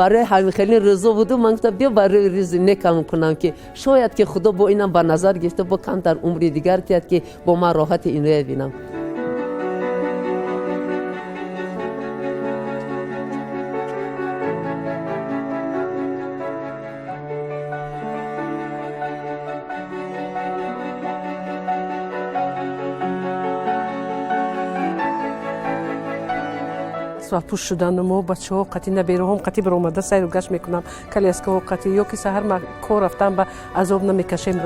Барои ҳамин хеле рӯзо буду ман гуфтам, биё барои рӯзи некам кунам, ки шояд ки Худо бо инам ба назар гирифта, бо камтар умри дигар тиҳад, ки бо ман роҳати инроя бинам. Пӯш шудану мо бачаҳо қатӣ, набераҳом қатӣ баромада сайру гашт мекунам, коляскаҳо қатӣ, ё ки саҳар кор рафтан ба азоб намекашем.